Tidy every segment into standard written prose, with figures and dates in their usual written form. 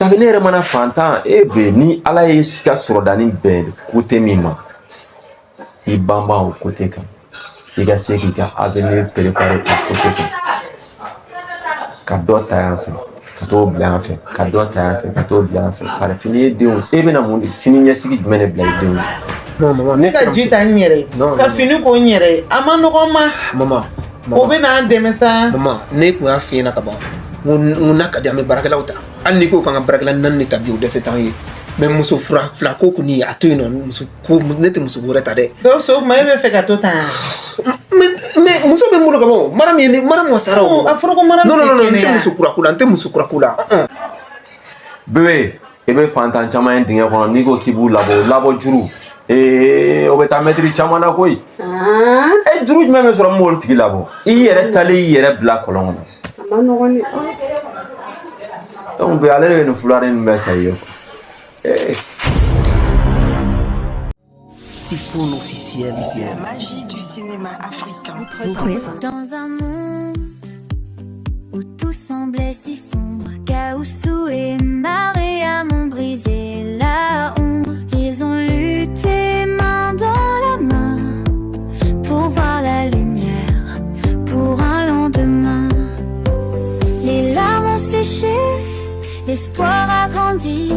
Sabu ne yɛrɛ mana fantan e bɛ ni Ala ye ka sɔrɔdani bɛn côté min ma, i banban o côté kan, i ka se k'i ka avenir préparer o côté kan, ka dɔ ta yan fɛ ka t'o bila yan fɛ, ka dɔ ta yan fɛ ka t'o bila yan fɛ. Par fini ye denw, e bɛna mun de sini ɲɛsigi jumɛn de bila i denw ye? Non, maman, ne ka ji ta n yɛrɛ ye, ka fini ko n yɛrɛ ye, a ma nɔgɔn ma. Maman. O bɛ n'an dɛmɛ sa. Maman, ne kun y'a f'i ɲɛna ka ban, n ko n'a ka di, an bɛ baarakɛlaw ta. Hali n'i ko k'an ka baarakɛla naani de ta bi, o dɛsɛ t'an ye. Mais muso fura fila ko kɔni, a to yen nɔ. Muso ko, ne tɛ muso wɛrɛ ta dɛ. Gawusu, o tuma e bɛ fɛ ka to tan? Mais muso bɛ n bolo ka ban. Mara min ye ne mara wasara o. A fɔra ko mara. Non, non, non, n tɛ muso kura ko la, n tɛ muso kura ko la. Bébé, i bɛ fantan caman ye dingɛ kɔnɔ, n'i ko k'i b'u labɔ, o labɔ juru ee, o bɛ taa mɛtiri caman na koyi. E juru jumɛn bɛ sɔrɔ min b'olu tigi labɔ? I yɛrɛ talen, i yɛrɛ bila kɔlɔn kɔnɔ. A ma nɔgɔn dɛ. Donc bi, ale de bɛ nin fulari ninnu bɛɛ san i ye quoi. Ee. Typhoon officiel. La magie du cinéma africain. Dans un monde où tout semblait si sombre, Gaoussou et Mariam ont brisé la ombre. Ils ont lutté main dans la main pour voir la lumière, pour un lendemain. Les larmes ont séché, l'espoir a grandi.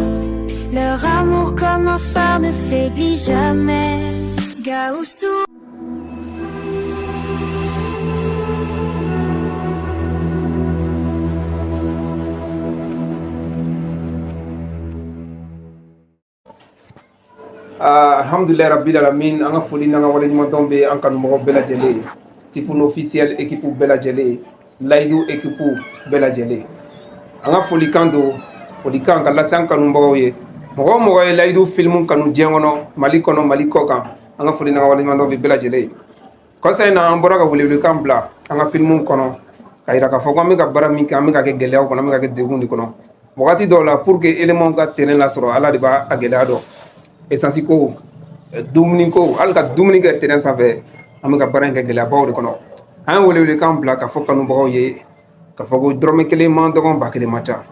Leur amour comme un phare ne faiblit jamais. Gaoussou. Alhamdulilayi rabbil alamin. An ka foli n'an ka waleɲumandɔn bɛ an kanumɔgɔ bɛɛ lajɛlen ye, Typhoon officiel équipe bɛɛ lajɛlen ye, Layidu équipe bɛɛ lajɛlen. An ka folikan don, folikan ka lase an kanubagaw ye. Mɔgɔ o mɔgɔ ye Layidu filimu kanu diɲɛ kɔnɔ, Mali kɔnɔ, Mali kɔ kan, an ka foli n'an ka waleɲumandɔn bɛ bɛɛ lajɛlen ye. Kɔsa in na, an bɔra ka welewelekan bila an ka filimu kɔnɔ ka yira k'a fɔ ko an bɛ ka baara min kɛ, an bɛ ka kɛ gɛlɛyaw kɔnɔ, an bɛ ka kɛ degun de kɔnɔ. Wagati dɔw la, pour que éléments ka terrain lasɔrɔ, Ala de b'a a gɛlɛya dɔn. Essence ko, dumuni ko, hali ka dumuni kɛ terrain sanfɛ, an bɛ ka baara in kɛ gɛlɛyabaw de kɔnɔ. An ye welewelekan bila k'a fɔ kanubagaw ye k'a fɔ ko dɔrɔmɛ kelen man dɔgɔn, 1000 man ca.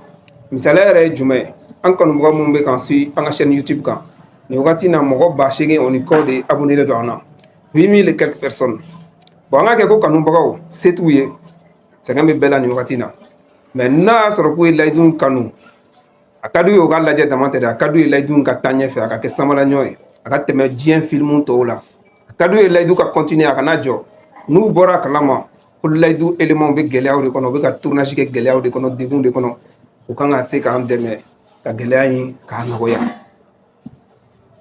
Misaliya yɛrɛ ye jumɛn ye? An kanubaga minnu bɛ k'an suit an ka chaîne YouTube kan nin wagati in na, mɔgɔ 8000 o ni kɔ de abonné don an na, 8000 et quelques personnes. Bon, an ka kɛ ko kanubagaw se t'u ye, sɛgɛn bɛ bɛɛ la nin wagati in na. Mais n'a y'a sɔrɔ k'u ye Layidu kanu, a ka d'u ye u ka lajɛ dama tɛ dɛ, a ka d'u ye Layidu ka taa ɲɛfɛ, a ka kɛ samalaɲɔ ye, a ka tɛmɛ diɲɛ filimu tɔw la, a ka d'u ye Layidu ka continuer, a kana jɔ. N'u bɔra a kalama ko Layidu éléments bɛ gɛlɛyaw de kɔnɔ, u bɛ ka tournage kɛ gɛlɛyaw de kɔnɔ, degun de kɔnɔ, u kan ka se k'an dɛmɛ ka gɛlɛya in k'a nɔgɔya.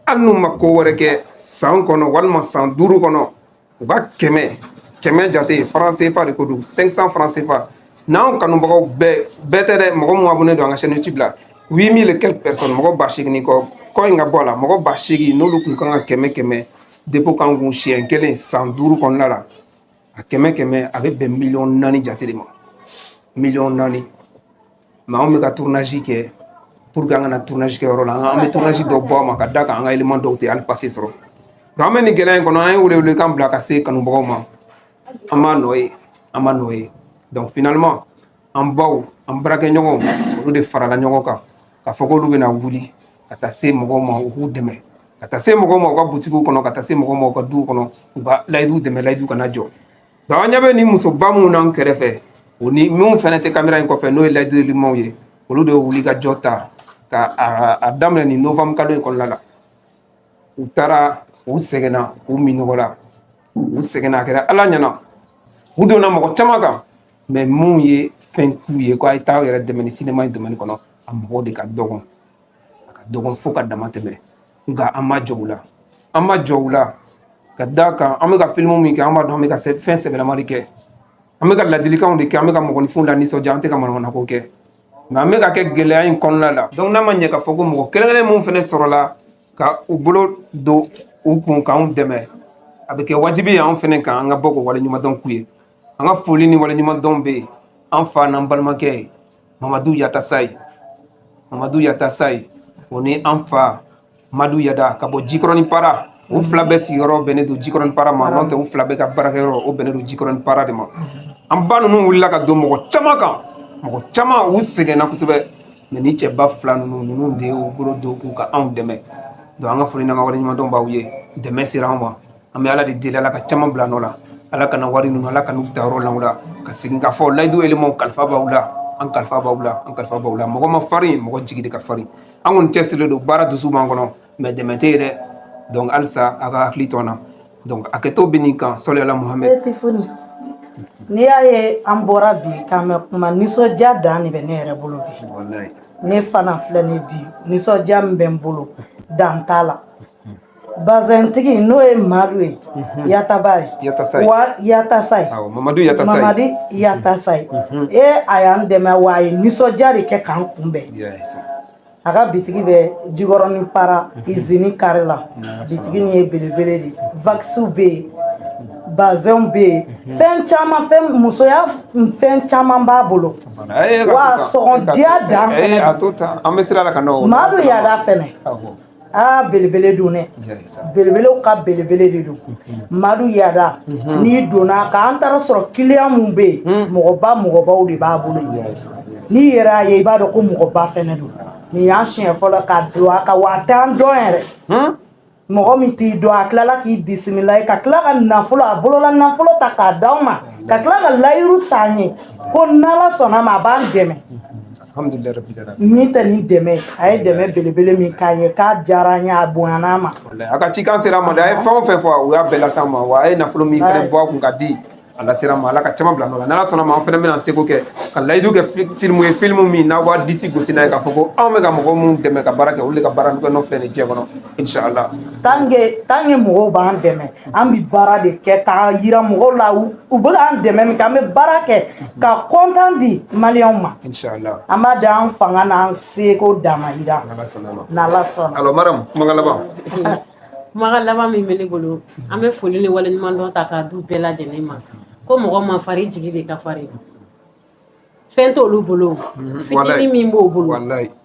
Hali n'u ma ko wɛrɛ kɛ san kɔnɔ walima san 5 kɔnɔ, u ka kɛmɛ kɛmɛ jate, franc CFA de ko don, 500 francs CFA. N'anw kanubagaw bɛɛ bɛɛ tɛ dɛ, mɔgɔ mun abonné don an ka chaîne YouTube la, 8000 et quelques personnes, mɔgɔ 8000 ni kɔ kɔ in ka bɔ a la, mɔgɔ 8000, n'olu kun kan ka kɛmɛ kɛmɛ dépôt kan kun siɲɛ kelen san 5 kɔnɔna la, a kɛmɛ kɛmɛ, a bɛ bɛn miliyɔn 4 jate de ma, miliyɔn 4. Mais anw bɛ ka tournage kɛ, pour que an kana tournage kɛ yɔrɔ la, an bɛ tournage dɔ bɔ a ma ka da kan an ka élément dɔw tɛ hali passé sɔrɔ. Donc an bɛ nin gɛlɛya in kɔnɔ, an ye welewelekan bila ka se kanubagaw ma, an b'a nɔ ye, an b'a nɔ ye. Donc finalement, an baw, an baarakɛɲɔgɔnw, olu de farala ɲɔgɔn kan k'a fɔ k'olu bɛna wuli ka taa se mɔgɔw ma, u k'u dɛmɛ, ka taa se mɔgɔw ma u ka butigiw kɔnɔ, ka taa se mɔgɔw ma u ka duw kɔnɔ, u ka Layidu dɛmɛ, Layidu kana jɔ. Donc an ɲɛ bɛ nin musoba minnu n'an kɛrɛfɛ, o ni minnu fɛnɛ tɛ caméra in kɔfɛ, n'o ye Layidu limaw ye, olu de ye wuli ka jɔ ta ka a daminɛ nin novembre kalo in kɔnɔna la. U taara, u sɛgɛnna, u minɔgɔ la, u sɛgɛnna, a kɛra Ala ɲɛna, u donna mɔgɔ caman kan. Mais mun ye fɛn k'u ye ko a ye taa aw yɛrɛ dɛmɛ ni sinema in domaine kɔnɔ, a mɔgɔw de ka dɔgɔn, a ka dɔgɔn fo ka dama tɛmɛ. Nka an ma jɔ u la, an ma jɔ u la, ka da kan an bɛ ka filimu min kɛ, an b'a dɔn an bɛ ka fɛn sɛbɛlama de kɛ, an bɛ ka ladilikanw de kɛ, an bɛ ka mɔgɔninfinw la nisɔndiya, an tɛ ka manamanako kɛ. Mais an bɛ ka kɛ gɛlɛya in kɔnɔna la. Donc n'a ma ɲɛ k'a fɔ ko mɔgɔ kelen kelen mun fɛnɛ sɔrɔla ka u bolo don u kun k'anw dɛmɛ, a bɛ kɛ wajibi ye anw fɛnɛ kan an ka bɔ k'o waleɲumandɔn k'u ye. An ka foli ni waleɲumandɔn bɛ yen an fa n'an balimakɛ ye, Mamadu Yatasayi, Mamadu Yatasayi, o ni an fa Madu Yada ka bɔ Jikɔrɔni Para. U fila bɛɛ sigiyɔrɔ bɛnnen don Jikɔrɔni Para ma, n'o tɛ u fila bɛɛ ka baarakɛyɔrɔ o bɛnnen don Jikɔrɔni Para de ma. An ba ninnu wulila ka don mɔgɔ caman kan, mɔgɔ caman, u sɛgɛnna kosɛbɛ. Mais ni cɛba fila ninnu de y'u bolo don k'u ka anw dɛmɛ. Donc an ka foli n'an ka waleɲumandɔn b'aw ye. Dɛmɛ sera anw ma, an bɛ Ala de deli, Ala ka caman bila nɔ la, Ala kana wari ninnu, Ala ka n'u ta yɔrɔ la ka segin k'a fɔ layidu élément kalifa b'aw la, an kalifa b'aw la, an kalifa b'aw la. Mɔgɔ ma farin, mɔgɔ jigi de ka farin. An kɔni cɛsirilen don, baara dusu b'an kɔnɔ, mais dɛmɛ tɛ yen dɛ. Donc halisa a ka hakili to an na. Donc hakɛto bɛ nin kan, sɔli ala Muhammed. E Tifuni, n'i y'a ye an bɔra bi k'an bɛ kuma, nisɔndiya dan de bɛ ne yɛrɛ bolo bi. Ne fana filɛ nin bi, nisɔndiya min bɛ n bolo, dan t'a la. Bazɛntigi, n'o ye Madu ye, Yataba ye. Yatasa ye. Wa Yatasa ye. Awɔ, Mamadu Yatasa ye. Mamadi Yatasa ye. E a y'an dɛmɛ wa, a ye nisɔndiya de kɛ k'an kunbɛn. A ka bitigi bɛ Jikɔrɔni Para, izini kari la. Bitigi nin ye belebele de ye, waxw bɛ yen, bazɛnw bɛ yen, fɛn caman, fɛn musoya fɛn caman b'a bolo. Wa sɔgɔndiya dan fɛnɛ. A to tan, an bɛ sira la ka nɔ. Madu Yada fɛnɛ, aa, belebele don dɛ, belebelew ka belebele de don. Madu Yada, n'i donna kan, an taara sɔrɔ client mun bɛ yen, mɔgɔba mɔgɔbaw de b'a bolo yen. N'i yɛrɛ y'a ye, i b'a dɔn ko mɔgɔba fɛnɛ don. Nin y'an siɲɛ fɔlɔ ka don a kan, wa a t'an dɔn yɛrɛ. Mɔgɔ min t'i dɔn, a tilala k'i bisimila ye, ka tila ka nafolo, a bolola nafolo ta k'a d'aw ma, ka tila ka layiru t'an ye ko n'Ala sɔnna ma, a b'an dɛmɛ. Alhamdulilayi rabbil alamin. Min tɛ nin dɛmɛ, a ye dɛmɛ belebele min k'an ye, k'a diyara an ye, a bonyana an ma. A ka cikan sera a ma dɛ. A ye fɛn o fɛn fɔ, u y'a bɛɛ las'an ma. Wa a ye nafolo min fɛnɛ bɔ a kun ka di, a lasera ma. Ala ka caman bila nɔ la. N'Ala sɔnna ma, an fɛnɛ bɛna seko kɛ ka layidu kɛ film ye, film min n'aw b'a disi gosi n'a ye k'a fɔ ko anw bɛ ka mɔgɔ minnu dɛmɛ ka baara kɛ, olu de ka baara nɔ filɛ nin diɲɛ kɔnɔ, inshallah. Tant que mɔgɔw b'an dɛmɛ, an bɛ baara de kɛ k'a yira mɔgɔw la u bɛ k'an dɛmɛ min kɛ, an bɛ baara kɛ ka content di maliyɛnw ma. Inshallah. An b'a da an fanga n'an seko damayira. N'Ala sɔnna ma. N'Ala sɔnna. Alors madame, kumakan laban. Kumakan laban min bɛ ne bolo, an bɛ foli ni waleɲumandɔn ta k'a du bɛɛ lajɛlen ma, ko mɔgɔ ma farin, jigi de ka farin. Fɛn t'olu bolo, fitinin min b'o bolo,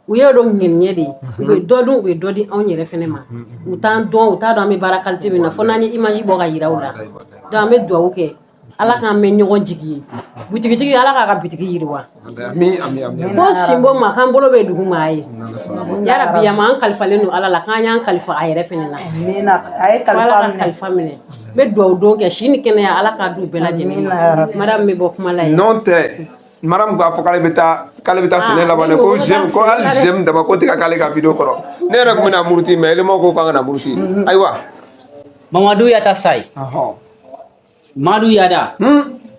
u y'o dɔn ŋɛniɲɛ de ye. U bɛ dɔ dun, u bɛ dɔ di anw yɛrɛ fɛnɛ ma. U t'an dɔn, u t'a dɔn an bɛ baara qualité min na, fo n'an ye image bɔ ka yira u la. Donc an bɛ dugawu kɛ, Ala k'an mɛn ɲɔgɔn jigi ye. Butigitigi, Ala k'a ka bitigi yiriwa. Ami, ami, ami. Ko sinbo ma k'an bolo bɛ dugu ma a ye, yarabi a ma, an kalifalen don Ala la, k'an y'an kalifa a yɛrɛ fɛnɛ la. Amina, a ye kalifa Ala ka minɛ. Kalifa minɛ. N bɛ dugawu don kɛ, si ni kɛnɛya, Ala k'a du bɛɛ lajɛlen ma. Madame bɛ bɔ kuma la yen. Non tɛ, madame b'a fɔ k'ale bɛ taa sɛnɛ laban dɛ, ko j'aime, ko hali j'aime dama ko tɛ ka k'ale ka vidéo kɔrɔ. Ne yɛrɛ tun bɛna muruti, mais élément ko k'an kana muruti. Ayiwa. Mamadu Yatasayi. Madu Yada.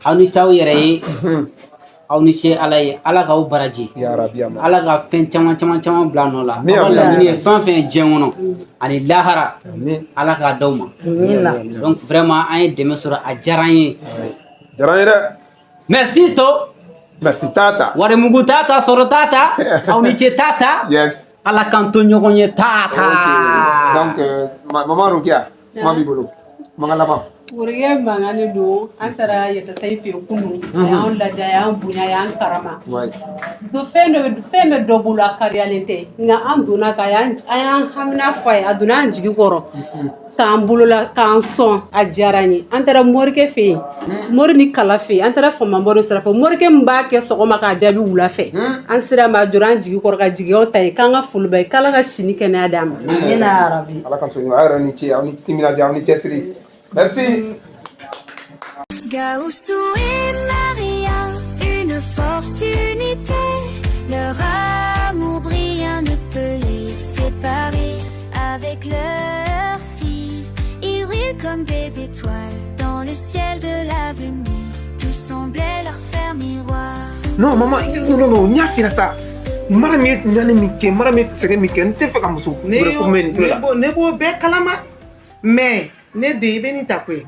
Aw ni c'aw yɛrɛ ye. Aw ni ce Ala ye. Ala k'aw baraji. Ala ka fɛn caman caman caman bila nɔ la. Aw ka laɲini ye fɛn fɛn ye diɲɛ kɔnɔ ani lahara. Ala k'a d'aw ma. Amina. Donc vraiment, an ye dɛmɛ sɔrɔ, a diyara an ye. Diyara an ye dɛ. Merci to. Merci tata. Warimugu tata, sɔrɔ tata. Aw ni ce tata. Yes. Ala k'an to ɲɔgɔn ye tata. Ok. Donc maman Rokia, kuma b'i bolo. Kumakan laban. Worokɛ mankan de don. An taara Yatasayi fɛ yen kunun, a y'an lajɛ, a y'an bonya, a y'an karama. Do fɛn dɔ bɛ, fɛn bɛ dɔ bolo, a kariyalen tɛ, nka an donna ka an y'an hamina fɔ a ye, a donna an jigi kɔrɔ k'an bolola k'an sɔn, a diyara n ye. An taara morikɛ fɛ yen, mori ni kala fɛ yen, an taara fama mori sira fɛ, morikɛ min b'a kɛ sɔgɔma k'a jaabi wula fɛ. An sera ma, a jɔra an jigi kɔrɔ ka jigiyaw ta ye, k'an ka foli b'a ye, k'Ala ka si ni kɛnɛya d'an ma. Amina yarabi. Ala ka to ɲɔgɔn. Aw yɛrɛ ni ce, aw ni timinadiya, aw ni cɛsiri. Merci. Gaoussou et Maria, une force d'unité. Leur amour brillant ne peut les séparer. Avec leur fille, ils brillent comme des étoiles dans le ciel de l'avenir. Tout semblait leur faire miroir. Non, maman, non, non, non, n y'a f'i ɲɛna sa. Mara min ye ɲani min kɛ, mara min ye sɛgɛn min kɛ, n tɛ fɛ ka muso wɛrɛ ko mɛn nin tulo la. Ne b'o bɛɛ kalama, mais ne den, i bɛ nin ta koyi.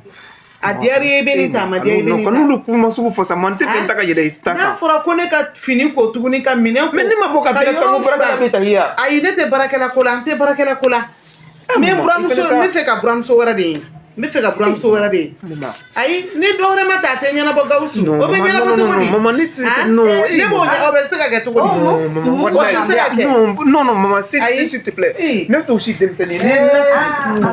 A diyara i ye, i bɛ nin ta, a ma diya i bɛ nin ta. Kan'olu kuma sugu fɔ sa, man, n tɛ fɛ n ta ka yɛlɛ i ta N'a kan. fɔra ko ne ka fini ko tuguni, ka minɛn ko. Mais ne ma bɔ ka f'i la sisan ko baarakɛla bɛ ta i ye wa? Ayi, ne tɛ baarakɛla ko la, n tɛ baarakɛla ko la. N bɛ Maman, i buramuso fɛnɛ sa. n bɛ fɛ ka buramuso wɛrɛ de ye. N bɛ fɛ ka buramuso wɛrɛ de ye. Ayi, ni dɔ wɛrɛ ma ta, a tɛ ɲɛnabɔ Gawusu. O bɛ ɲɛnabɔ cogo di? Maman, ne tɛ, non. Ne b'o, o bɛ se ka kɛ cogo di? Non, O tɛ se ka kɛ. Non, non, non, maman, s'il te plaît. Ne t'o si denmisɛnnin ye.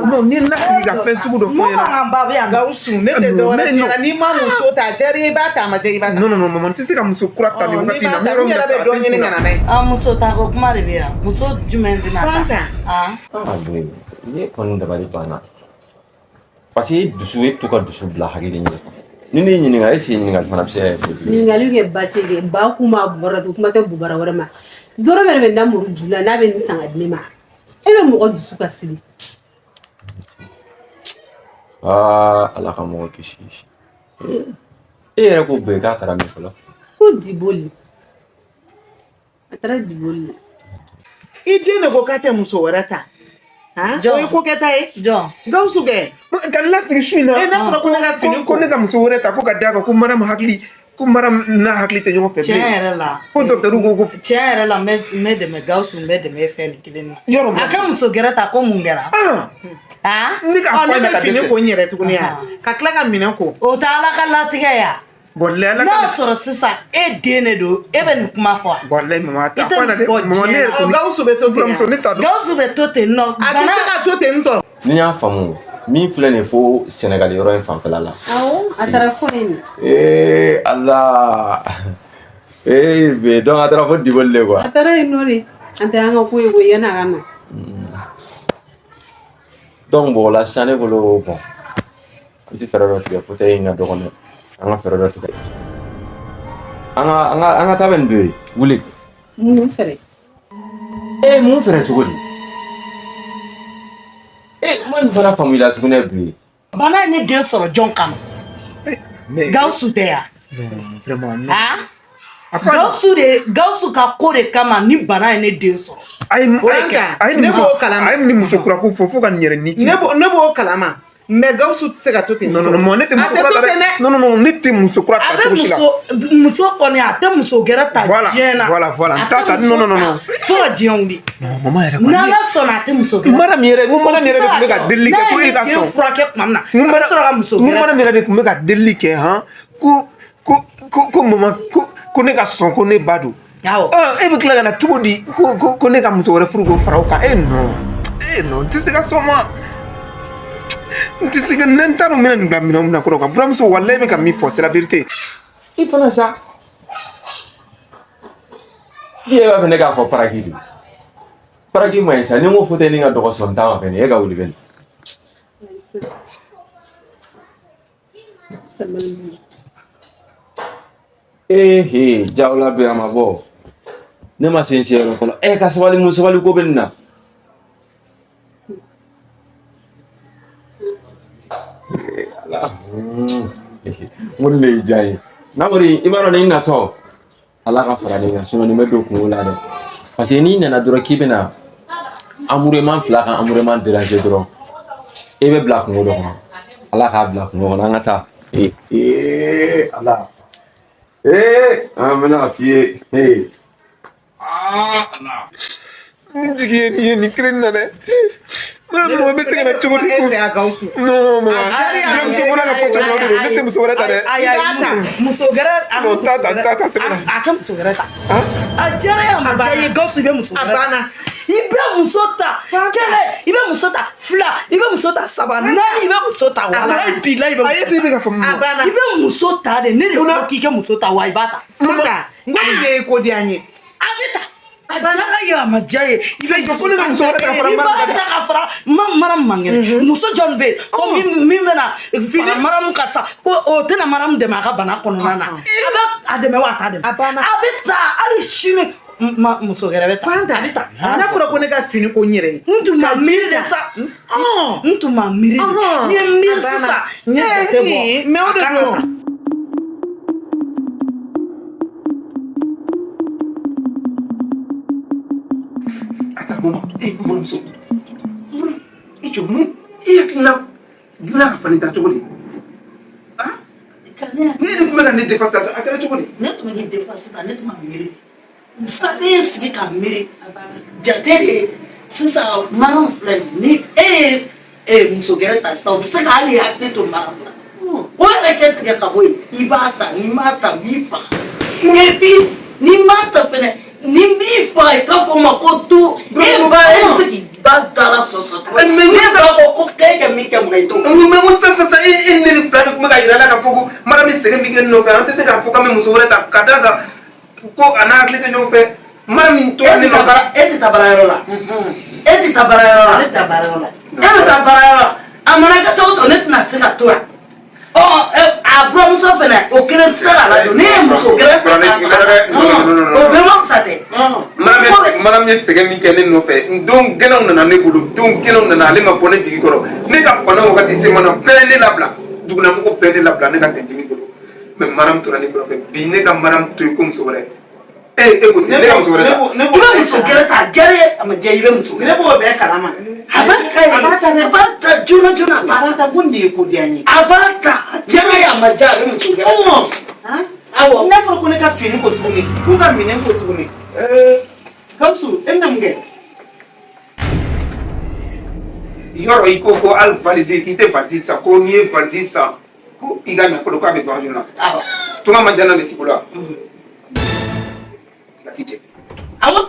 Non, ni n lasigi ka fɛn sugu dɔ fɔ n ɲɛna. Gawusu, ne tɛ dɔ wɛrɛ f'i ɲɛna. N'i ma muso ta, a diyara i ye, i b'a ta, a ma diya i b'a ta. Non, non, non, maman, n tɛ se ka muso kura ta nin wagati in na. N yɛrɛ bɛ dɔ ɲini ka na n'a ye. Ah, muso ta ko kuma de bɛ yan. Muso jumɛn bɛna ta? Fanta. Ah. Ah, bon, ne kɔni dabali banna. Parce que e dusu, e to ka dusu bila hakili ɲɛ. Ni ne y'i ɲininka, est ce que ɲininkali fana bɛ se ka kɛ kojugu ye? Ɲininkali kɛ baasi ye kɛ ba kun b'a bɔra ten, kuma tɛ bubara wɛrɛ ma. Dɔrɔmɛ yɛrɛ bɛ na muru ju la n'a bɛ nin san ka di ne ma. E bɛ mɔgɔ dusu ka sigi. Aa, Ala ka mɔgɔ kisi. E yɛrɛ ko bɛɛ k'a taara min fɔlɔ? Ko Diboli. A taara Diboli la. I den de ko k'a tɛ muso wɛrɛ ta. O ye ko kɛta ye. Jɔn? Gawusu kɛ. Ka n lasigi su in na. E, n'a fɔra ko ne ka fini ko ne ka muso wɛrɛ ta, ko ka d'a kan ko Mariam hakili, ko Mariam n'a hakili tɛ ɲɔgɔn fɛ bilen. Tiɲɛ yɛrɛ la. Ko docteur ko. Tiɲɛ yɛrɛ la, n bɛ dɛmɛ Gawusu, n bɛ dɛmɛ e fɛn nin kelen na. Yɔrɔ A ka muso gɛrɛ ta, ko mun kɛra? Ne k'a fɔ a Ne ɲɛna bɛ ka fini dɛsɛ. ko n yɛrɛ tuguni yan. Ka tila ka minɛn ko. O tɛ Ala ka latigɛ ya. Walayi Ala N'a ka. sɔrɔ sisan e den de don, e bɛ nin kuma fɔ wa? Walayi mama, a I t'a tɛ fɔ a ɲɛna nin dɛ. fɔ Mama, ne diɲɛ yɛrɛ na. kɔni. Gawusu bɛ to ten. Buramuso, ne t'a dɔn. Gawusu bɛ to ten nɔ. A tɛ se ka to ten tɔ. Ni n y'a faamu, min filɛ nin ye fo Sɛnɛgali yɔrɔ in fanfɛla la. Awɔ, a taara fo yen de. Ee Ala. Ee be, donc a taara fo Diboli de quoi. A taara yen nɔ de. An tɛ an ka ko ye ko yanni a ka na. Donc bon, o la sisan ne bolo, bon, an tɛ fɛɛrɛ dɔ tigɛ fauteuil in ka dɔgɔn dɛ. An ka fɛɛrɛ dɔ tigɛ. An ka taa bɛ nin don ye. Wuli. Mun fɛɛrɛ? Ee, mun fɛɛrɛ cogo di? Ee, ma nin fana faamu i la tuguni bi. Bana ye ne den sɔrɔ jɔn kama? Gawusu tɛ yan. Non, vraiment, non. Ah? Gawusu de, Gawusu ka ko de kama ni bana ye ne den sɔrɔ. A ye O de kɛra. a ye Ne b'o kalama. A ye nin muso kura ko fɔ fo ka nin yɛrɛ ni ci. Ne b'o kalama. Mais Gawusu tɛ se ka to ten. Non, non, non, ne tɛ muso kura ta dɛ. Non, non, non, ne tɛ muso kura A ta bɛ cogo si la. muso kɔni, a tɛ muso gɛrɛ ta Voilà, diɲɛ na. voilà, voilà. A N t'a tɛ ta. muso Non, non, non, non. ta fo ka diɲɛ wuli. Non, maman yɛrɛ kɔni. N'Ala sɔnna, a tɛ muso gɛrɛ. Mariam yɛrɛ, n ko Mariam yɛrɛ de tun bɛ ka delili kɛ ko e ka N'a ye sɔn. den furakɛ tuma min na, N ko a bɛ sɔrɔ ka muso n ko gɛrɛ ta. Mariam yɛrɛ de tun bɛ ka delili kɛ han, ko maman, ko ne ka sɔn, ko ne ba don. Awɔ. E bɛ tila ka na cogo di ko ne ka muso wɛrɛ furu k'o fara o kan? E non, e non, n tɛ se ka sɔn ma. N tɛ se ka, n t'a dɔn n bɛna nin bila minɛn min na kɔnɔ kan. Buramuso, walayi, bɛ ka min fɔ, c'est la vérité. I fana sa. I yɛrɛ b'a fɛ ne k'a fɔ paraki de. Paraki ma ɲi sa, ni n ko fauteuil nin ka dɔgɔ sɔn t'a ma fɛnɛ, e ka wuli bɛ nin. Sabali. Ee he, jawula bɛ a ma bɔ. Ne ma se n seyɔrɔ fɔlɔ. E ka sabali, mun sabali ko bɛ nin na? Ee, Ala. N ko nin de y'i diya n ye. Namori, i b'a dɔn ni natɔ, Ala ka fara nin kan, sinon nin bɛ don kungo la dɛ. Parce que n'i nana dɔrɔn k'i bɛna amoureman fila kan amoureman déranger dɔrɔn, e bɛ bila kungo dɔ kɔnɔ. Ala k'a bila kungo kɔnɔ, an ka taa. Ee, ee, Ala. Ee, an bɛna a f'i ye. Ee. Aa, Ala. Ni jigi ye nin ye nin kelen na dɛ. Mɔgɔ bɛ se ka na cogo di E ko? fɛ a Gawusu. Non, maman. A diyara Buramuso bɔra ka fɔ cogo min na, o de don. Ne tɛ muso wɛrɛ ta dɛ. Ayi, ayi, muso gɛrɛ. Non, t'a ta, t'a ta, c'est bon. A ka muso gɛrɛ ta. A diyara ye, a ma diya ye, Gawusu, i bɛ muso gɛrɛ ta. A banna. I bɛ muso ta kelen, i bɛ muso ta fila, i bɛ muso ta saba, naani, i bɛ muso ta. Walayi bilayi, i bɛ A muso ye se bɛ ka fɔ mun A ma? banna. I bɛ muso ta de. Ne de ko k'i ka muso ta wa, i b'a ta. Fanta, n ko nin de ye ko diya n ye. A bɛ ta. A diyara ye, a ma diya ye, i bɛ Jɔ, ko ne ka muso wɛrɛ ta ka fara i n ba b'a kan. ta ka fara ma Mariam man kɛnɛ. Muso jɔn bɛ yen ko min bɛna fara Mariam kan sa, ko o tɛna Mariam dɛmɛ a ka bana kɔnɔna na? A bɛ a dɛmɛ wa, a t'a dɛmɛ? A banna. A bɛ ta hali sini, ma muso wɛrɛ bɛ ta. Fanta, A bɛ ta. n'a fɔra ko ne ka fini ko n yɛrɛ ye. N tun ma miiri de sa, n tun ma miiri de. N ye miiri sisan, n ye jate bɔ. Mais o de A kan ka don. ta. Attends, maman. Eh, buramuso. Mun, i jɔ, mun i hakilina dilan ka falen ta cogo di? Ah? Ne yɛrɛ tun bɛ ka ne défense sisan, a kɛra cogo di? Ne tun bɛ k'i défense sisan, ne tun ma miiri sisan, ne ye sigi ka miiri jate de sisan. Mariam filɛ nin ye, ni e ye Muso gɛrɛ ta sisan, o bɛ se ka hali hakili to mara la. O yɛrɛ kɛ tigɛ ka bɔ yen, i b'a ta, n'i m'a ta n b'i faga. Et puis n'i m'a ta fɛnɛ, ni n b'i faga, i k'a fɔ n ma ko to e ba, e bɛ se k'i ba da la sɔsɔ cogo di? Mais ne ba ko k'e ka min kɛ, mun na i t'o kɛ? Mais ko sisan sisan, e ne ni fila de tun bɛ ka yira la k'a fɔ ko mara min sɛgɛn min kɛ ne nɔfɛ, an tɛ se k'a fɔ k'an bɛ muso wɛrɛ ta ka d'a kan ko a n'a hakili tɛ ɲɔgɔn fɛ. Mara min tora ne nɔfɛ. E tɛ taa baarayɔrɔ la, e tɛ taa baarayɔrɔ la, ne tɛ taa baarayɔrɔ la. E bɛ taa baarayɔrɔ la, a mana kɛ cogo o cogo, ne tɛna se ka to yan. Ɔ, a buramuso fɛnɛ, o kelen tɛ se k'a ladon. Ne ye muso gɛrɛ ta k'a faga, o bɛɛ ma fisa tɛ. Mara min ye sɛgɛn min kɛ ne nɔfɛ, n don gɛlɛnw nana ne bolo, don gɛlɛnw nana, ale ma bɔ ne jigi kɔrɔ. Ne ka bana wagati se mana bɛɛ ne labila, dugulamɔgɔw bɛɛ ne labila, ne ka sendimi bolo. Mais mara min tora ne nɔfɛ bi, ne ka mara min to yen ko muso wɛrɛ, e ko ten, ne ka muso wɛrɛ ta. I bɛ muso gɛrɛ ta, a diyara ye, a ma diya, i bɛ muso gɛrɛ. Ne b'o bɛɛ kalama. A b'a ta A b'a ta dɛ. A b'a ta joona joona, a A b'a b'a ta, ko nin de ye ko diya n ye. A b'a ta, a diyara ye, a ma diya, a bɛ muso gɛrɛ ta. Awɔ. N'a fɔra ko ne ka fini ko tuguni, k'u ka minɛn ko tuguni. Gawusu, e bɛna mun kɛ? Yɔrɔ i ko ko hali valise, k'i tɛ valise san, ko n'i ye valise san ko i ka nafolo k'a bɛ ban joona. Tunga man jan de t'i bolo wa? Ka t'i cɛ. Awɔ,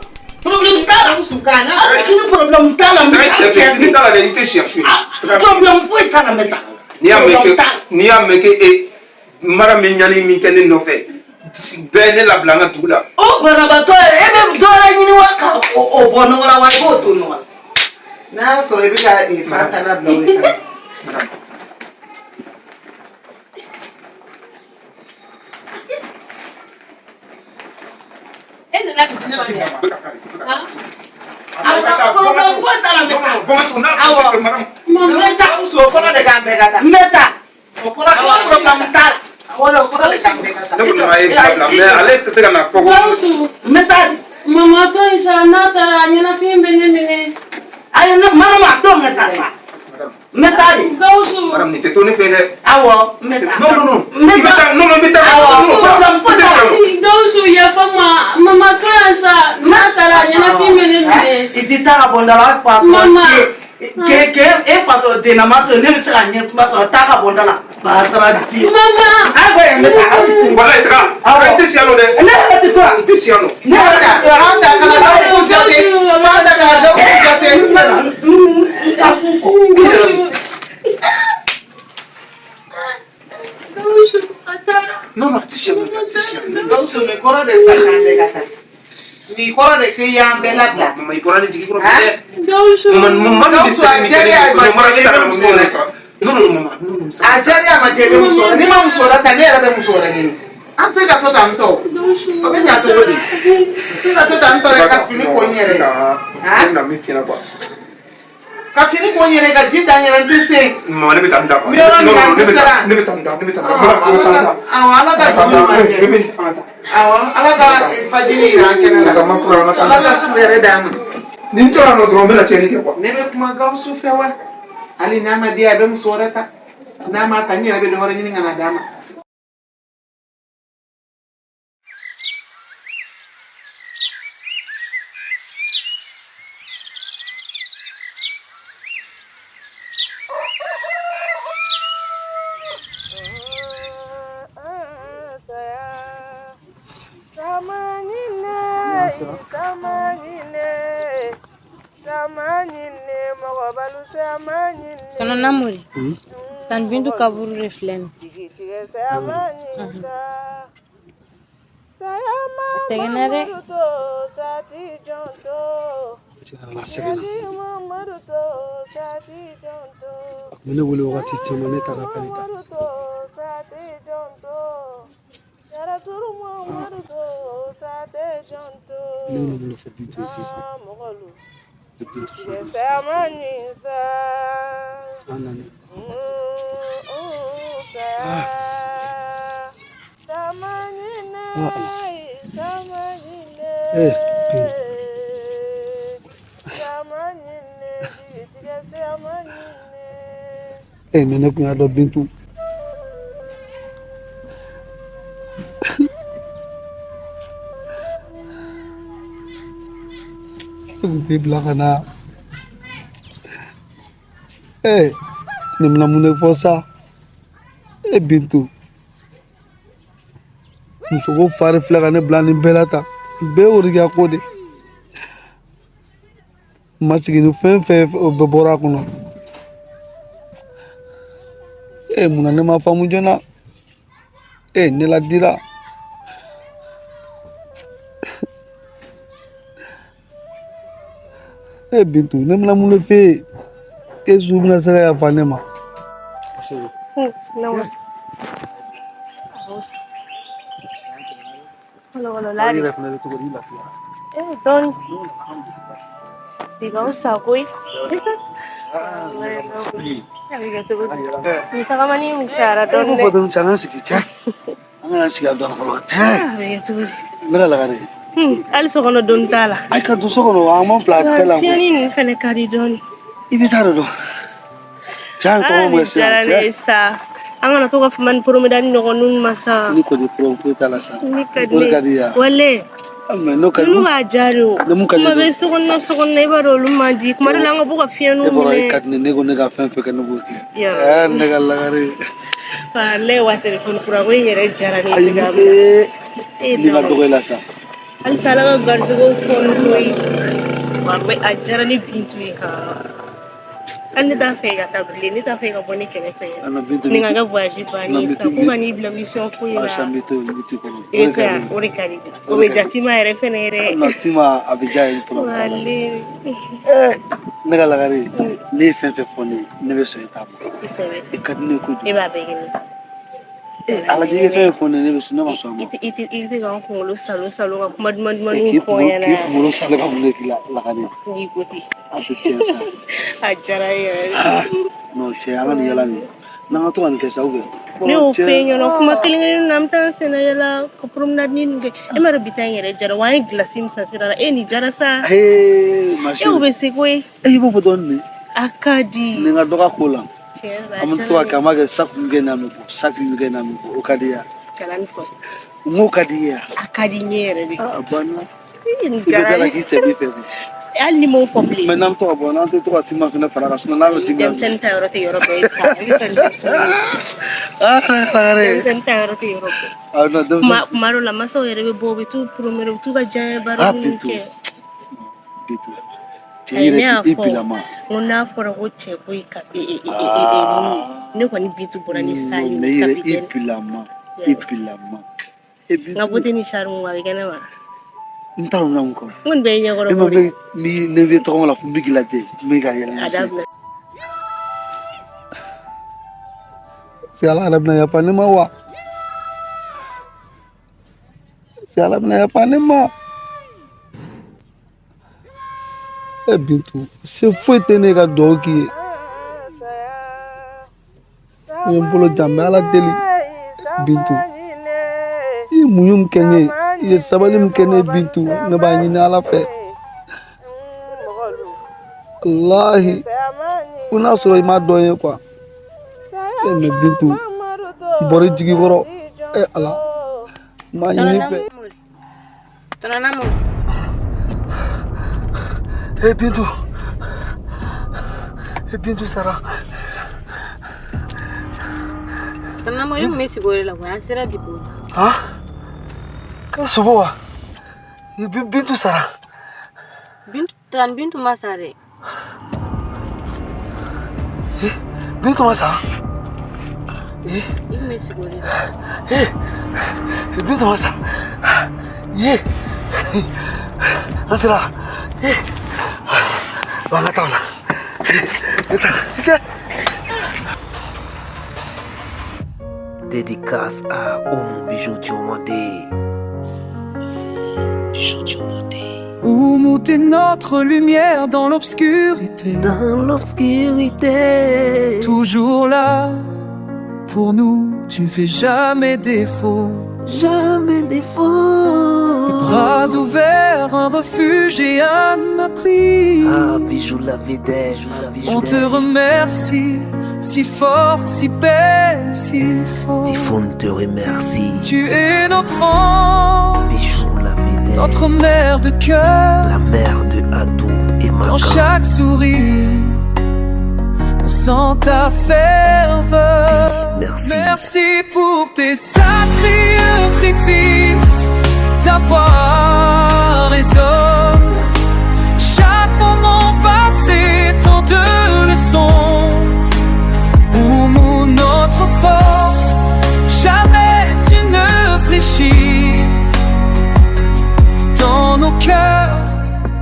problème t'a la. Gawusu k'a la. Hali sini problème t'a la, n bɛ taa cɛ. N'i t'a la dɛ, i tɛ siya su ye. Problème foyi t'a la, n bɛ taa. N'i y'a mɛn kɛ, n'i y'a mɛn kɛ e mara min ɲani min kɛ ne nɔfɛ, bɛɛ ne labila an ka dugu la. O banabaatɔ yɛrɛ, e bɛ dɔ wɛrɛ ɲini wa ka o bɔ nɔgɔ la wa, i b'o to nɔgɔ la. N'a y'a sɔrɔ i bɛ ka fa ta labila o de kama. E nana di ne ma de? Problème foyi t'a la, n bɛ taa. Awɔ. Mama. N bɛ taa. Gawusu, o kɔrɔ de k'an bɛɛ ka taa. N bɛ taa. O kɔrɔ de Problème t'a la. Awɔ, o kɔrɔ de k'an bɛɛ ka taa. Ne ko nana ye bila, mais ale tɛ se ka na fɔ ko. Gawusu. N bɛ taa de. Mama to yen sa, n'a taara ɲɛnafin bɛ ne minɛ. Ayi, ne Marama, to n bɛ taa sa. N bɛ taa de. Gawusu. Madame, nin tɛ to ne fɛ dɛ. Awɔ, n bɛ taa. Non, non, non. N I bɛ taa, non, non, n bɛ taa. Awɔ, Non, non, problème foyi t'a la. Gawusu, yafa n ma. Mama to yan sa, n'a taara ɲɛnafin bɛ ne minɛ. I tɛ taa ka bɔ n da la, fa Mama. Ke ke e fatɔ dennama to, ne bɛ se ka ɲɛ kuma sɔrɔ, taa ka bɔ n da la. Batara di. Mama. Ayi, bɔ yan, n bɛ taa. Aw tɛ. Walayi, taga. Awɔ. I tɛ siya nɔ dɛ. Ne yɛrɛ tɛ to yan. I tɛ siya nɔ. Ne yɛrɛ tɛ to yan. An ta kana Gawusu jate. An ta kana Gawusu jate. N ka kun kɔ. Gawusu, a taara. Non, non, a tɛ siya nɔ, a tɛ siya nɔ. Gawusu, nin kɔrɔ de ta k'an bɛɛ ka taa. Nin kɔrɔ de k'i y'an bɛɛ labila. Mama, i bɔra ne jigi kɔrɔ bi dɛ. Gawusu. Mama, mama, nin Gawusu, a bɛ sɛgɛn min kɛ ne diyara a ma nɔfɛ, mara diya, ne ta i bɛ ka muso mun wɛrɛ ne sɔrɔ. Non, non, mama, non, non. A diyara a ma diya, i bɛ muso wɛrɛ. N'i ma muso wɛrɛ ta, ne yɛrɛ bɛ muso wɛrɛ ɲini. An tɛ se ka to tan tɔ. O bɛ ɲa cogo di? N tɛ se ka to tan tɔ yɛrɛ ka fini ko n yɛrɛ ye. Sisan, ne bɛna min f'i ɲɛna quoi. Ka fini ko n yɛrɛ ye, ka ji da n yɛrɛ, n tɛ se. Mama, ne bɛ taa n da quoi. N bɛ yɔrɔ min na, Non, non, ne bɛ taa, n ne bɛ taa n da, ne bɛ taa n da. Mara, an ka taa n da. Awɔ, Ala ka An ka taa n da. dugu ɲuman jɛ. Bébé, an ka taa. Awɔ, Ala ka fajiri yira an kɛnɛ la. An ka makura, an ka taa n Ala da. ka su hɛrɛ d'an ma. Ni n tora yan nɔ dɔrɔn, n bɛna tiɲɛni kɛ quoi. Ne bɛ kuma Gawusu fɛ wa? Hali n'a ma diya, a bɛ muso wɛrɛ ta. N'a ma ta, n yɛrɛ bɛ dɔ wɛrɛ ɲini ka na d'a ma. Tonton Namori, Tan Bintu kaburu de filɛ nin ye. A sɛgɛnna dɛ. Tiɲɛ yɛrɛ la, a sɛgɛnna. A tun bɛ ne wele wagati caman, ne t'a ka appel ta. Ne bɛna mun de fɔ Bintu ye sisan? Ne Bintu so bɛ se ka fɔ n'a nana. Ah. Ah, Ala. Eh, Bintu. Eh, mais ne kun y'a dɔn Bintu. Ne kun t'i bila ka na. Ee, ne bɛna mun de fɔ sa? E Bintu, musoko fari filɛ ka ne bila nin bɛɛ la tan. Nin bɛɛ ye Worokiya ko de. N ma sigi ni fɛn fɛn o bɛɛ bɔra a kɔnɔ. E munna ne ma faamu joona? E ne ladira. E Bintu, ne bɛna mun de f'e ye? E su bɛna se ka yafa ne ma. Yɛrɛ fana bɛ cogo di? I lafiya? Dɔɔni. Bi ka fisa koyi. A bɛ kɛ cogo di? Nin tagamani in fisayara dɔɔni dɛ. Ko dɔɔni cɛ, an ka sigi cɛ. An kana sigi a dɔɔni fɔlɔ. Tɛ. A bɛ kɛ cogo di? Ne ka lagare. Hali so kɔnɔ doni t'a la. Ayi ka don so kɔnɔ, an b'an bila bɛɛ la. Fiɲɛni ninnu fɛnɛ ka di dɔɔni. I bɛ taa de dɔn. Cɛ, an tɔgɔ mun ye sisan diyara ne ye cɛ? sa. An kana to ka fama ni promenade ɲɔgɔn ninnu ma sa. Ni kɔni problème foyi t'a la sa. Ne ka di O ne de ka di ya. Wale. Mais n'o ka di. Ninnu b'a diya de o. Ne mun ka di Kuma ne bɛ so kɔnɔna so kɔnɔna i b'a dɔn olu man di. Kuma dɔ la an ka bɔ ka fiɲɛninw E bɔra e minɛ. ka di ne ne ko ne ka fɛn fɛn kɛ ne b'o kɛ. Ya. Ɛɛ ne ka lagare. Walayi wa telefɔni kura ko in yɛrɛ diyara ne ye. Ayi cogoya min na. ee ne ka dɔgɔ e la sa. Halisa Ala ka garisɛgɛw fɔ ni ko ye. Walayi a diyara ne Bintu ye ka. Hali ne t'a fɛ ka taa bilen, ne t'a fɛ ka bɔ ne kɛrɛfɛ. Ana Bintu Ni ka voyage bannen ye sa, ko ka n'i bila mission foyi la. Asa n bɛ to yen, n bɛ to kɔnɔ. I bɛ to yan, o de ka di. O bɛ diya Tima yɛrɛ fɛnɛ ye dɛ. Non, Tima a bɛ diya ye fɔlɔ. Walayi. Ne ka lagare, ne ye fɛn fɛn fɔ ne ye, ne bɛ sɔn i ta ma. I sɛbɛ. I ka di ne ye kojugu. E b'a bɛɛ kɛ ne ye. Ee Ala i ye fɛn fɛn fɔ ne ye, ne bɛ sɔn, ne ma sɔn a ma. I tɛ ka n kunkolo salo salo ka kuma duman K'i dumanniw fɔ n kunkolo ɲɛna. k'i kunkolo salo ka mun de k'i la lagare? N'i ko ten. A tɛ tiɲɛ sa. A diyara n ye yɛrɛ de. Non cɛ, an ka nin yala nin. N'an ka to ka nin kɛ sa ou bien? Ne y'o f'e ɲɛna kuma kelen kelen na, an bɛ taa an senna yala ka promenade ninnu kɛ. E m'a dɔn bi ta in yɛrɛ diyara wa an ye glace min san sira la, e nin diyara sa. Ee ma E o bɛ se koyi. E i b'o fɔ dɔɔnin de. A ka di. Nin ka dɔgɔ a ko la. Tiɲɛ yɛrɛ la, a An bɛ to diyara ka ne kɛ, an b'a kɛ chaque week-end an bɛ bɔ, chaque week-end an bɛ bɔ, o ka di ya. Kana nin fɔ sa. N k'o ka di i ye ya. A ka di n ye yɛrɛ de. A banna. Ii, nin I bɛ diyara da la n ye. k'i cɛ b'i fɛ bi. Hali ni m'o fɔ bilen. Mais n'an bɛ to ka bɔ, n'an tɛ to ka Tima fɛnɛ fara a kan, sinon n'a bɛ dimi. Denmisɛnnin ta yɔrɔ tɛ yɔrɔ bɛɛ ye sa. I bɛ taa ni denmisɛnnin ye. Ah, lagare. Denmisɛnnin ta yɔrɔ tɛ yɔrɔ bɛɛ. Ah non, denmisɛnnin. Kuma dɔ la masaw yɛrɛ bɛ bɔ, u bɛ t'u promener, u bɛ t'u ka diyaɲɛ Ah baaraw minnu Bintu. kɛ. Bintu. Cɛ Ayi, ne yɛrɛ y'a i fɔ bilama. n ko n'a fɔra ko cɛ ko i ka mun ne kɔni Bintu bɔra ni sa ye Mais i yɛrɛ i capitaine. bilama. I bilama. E N ka Bintu. beauté ni charme a bɛ kɛ ne ma. N t'a dɔn n bɛna mun kɛ. N kɔni bɛ ɲɛkɔrɔ E ma ko de. ne ne bɛ tɔgɔma la fo n bɛ k'i lajɛ, n bɛ ka yɛlɛ A n se. dabila. Est-ce que Ala yɛrɛ bɛna yafa ne ma wa? Est-ce que Ala bɛna yafa ne ma? E Bintu, se foyi tɛ ne ka dugawu k'i ye. N ye n bolo jan, n bɛ Ala deli. Bintu, i ye muɲu min kɛ ne ye, i ye sabali min kɛ ne ye Bintu, ne b'a ɲini Ala fɛ. Walahi, fo n'a sɔrɔ i m'a dɔn ye quoi. E mais Bintu, n bɔra i jigi kɔrɔ. E Ala, n b'a ɲini i fɛ. Tɔnɔ Namu. E Bintu, e Bintu sara. Tɔnɔ Namu, i tun bɛ sigi o de la koyi, an sera dépôt. Han? K'e sogo wa? E Bintu sara. Bintu, tan Bintu ma sa dɛ. Bintu ma sa? I tun bɛ sigi o de la. E Bintu ma sa. Ye. An sera. E. An ka taa o la. Ne ta. Se. Dédicace à Oumou Bijou Diomandé. Bijou Diomandé. Oumou, t'es notre lumière dans l'obscurité. Dans l'obscurité. Toujours là, pour nous, tu ne fais jamais défaut. Jamais défaut. Les bras ouverts, un refuge et un abri. Ah, Bijou la vedette. On te remercie, si forte, si belle, si forte. Tifoun te remercie. Tu es notre ange, Bijou la vedette. notre mère de cœur. La mère de Adou et Dans Makan. chaque sourire, on sent Sans ta ferveur. Merci. Merci pour tes sacrifices. Ta voix résonne. Chaque moment passé, tant de leçons. Oumou, notre force, jamais tu ne fléchis. Dans nos cœurs,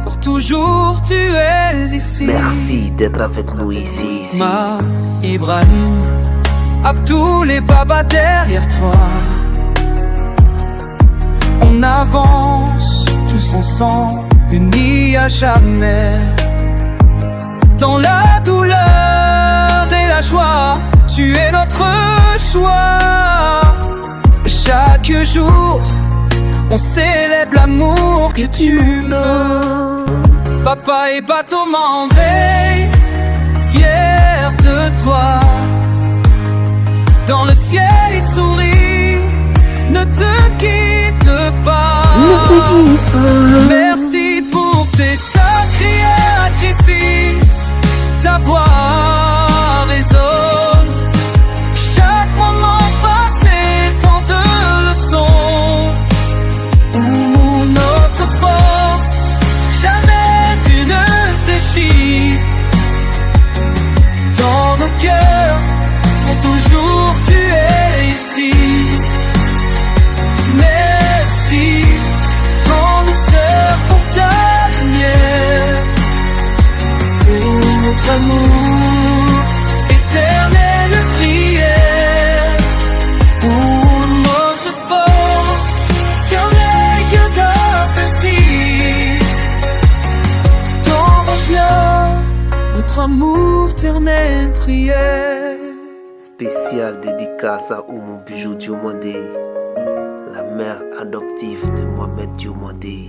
pour toujours tu es ici. Merci d'être avec nous ici, ici. Ma Ibrahim, Abdoul et Baba derrière toi. On avance tous ensemble, unis à jamais. Dans la douleur et la joie, tu es notre choix. Chaque jour, on célèbre l'amour que tu me donnes. Papa et bateau m'en veille, fier de toi. Dans le ciel, il sourit, ne te quitte pas. Merci pour tes sacrifices, ta voix résonne. Chaque moment passé, tant de leçons. Où notre force, jamais tu ne fléchis. Dans nos cœurs, pour toujours tu es ici. Merci, grande sœur, pour ta lumière, pour notre amour, éternelle prière. Pour notre force, Notre amour, éternelle prière. Spéciale dédicace à Oumou Bijou Diomandé, la mère adoptive de Mohamed Diomandé.